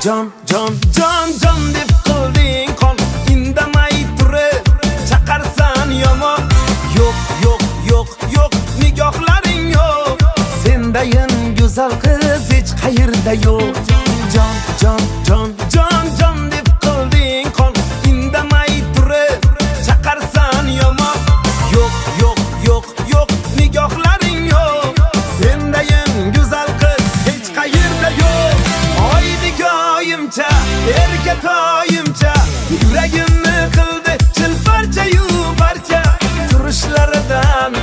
Jon jon jon jon deb qilding qon, indamay turib chaqarsan yomon. Yo'q yo'q yo'q yo'q nigohlaring yo'q, sendayin go'zal qiz hech qayerda yo'q. Jon jon jon jon jon deb qilding qon, indamay turib chaqarsan yomon. Yo'q yo'q yo'q yo'q nigohlaring yo'q, sendayin go'zal qiz hech qayerda yo'q. Oydi koyimcha, erka toyimcha, yuragimni qildi chilparcha-yu parcha. Turishlaridan,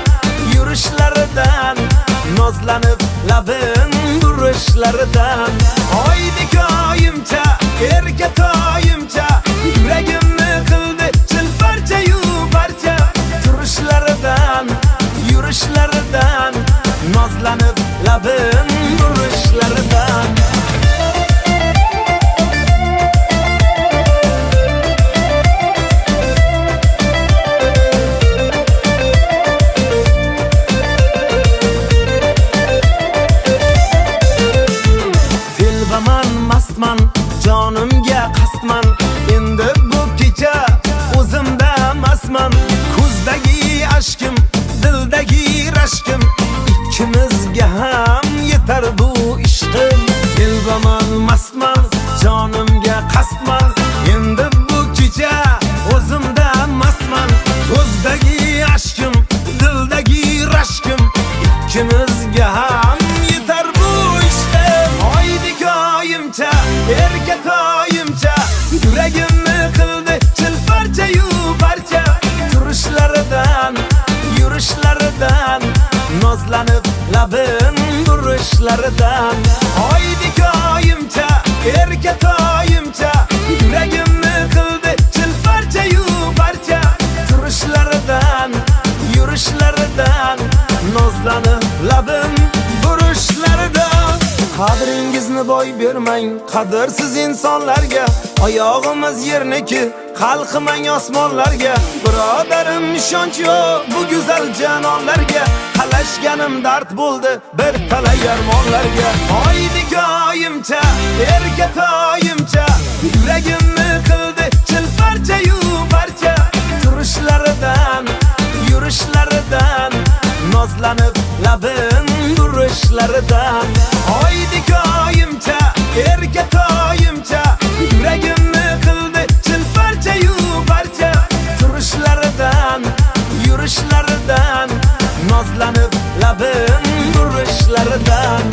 yurishlaridan, nozlanib labin burishlaridan. Oydi koyimcha, erka toyimcha, yuragimni qildi chilparcha-yu parcha. Turishlaridan, yurishlaridan, nozlanib labin burishlaridan. Telbaman, mastman, jonimga qasdman, endi bu kecha o'zimda emasman. Ko'zdagi ashkim, dildagi rashkim, ikkimizga ham yetar bu ishqim. Telbaman, mastman, jonimga qasdman, endi bu kecha o'zimda emasman. Ko'zdagi ashkim, dildagi rashkim, ikkimizga ham yetar bu ishqim. Oydi koyimcha, erka toyimcha, yuragimni qildi chilparcha-yu parcha. Turishlaridan, yurishlaridan, nozlanib labin burishlaridan. Oydi koyimcha, erka toyimcha, yuragimni qildi chilparcha-yu parcha. Turishlaridan, yurishlaridan, nozlanib labin burishlaridan. Qadringizni boy bermang qadrsiz insonlarga, oyog'imiz yerniki, qalqimang osmonlarga. Birodarim, ishonch yo'q bu go'zal janonlarga, talashganim dard bo'ldi bir talay armonlarga. Oydi koyimcha, erka toyimcha, yuragimni qildi chilparcha-yu parcha. Turishlaridan, yurishlaridan, nozlanib labin burishlaridan. Oydi koyimcha, erka toyimcha, yuragimni qildi chilparcha-yu parcha. Turishlaridan, yurishlaridan, nozlanib labin burishlaridan.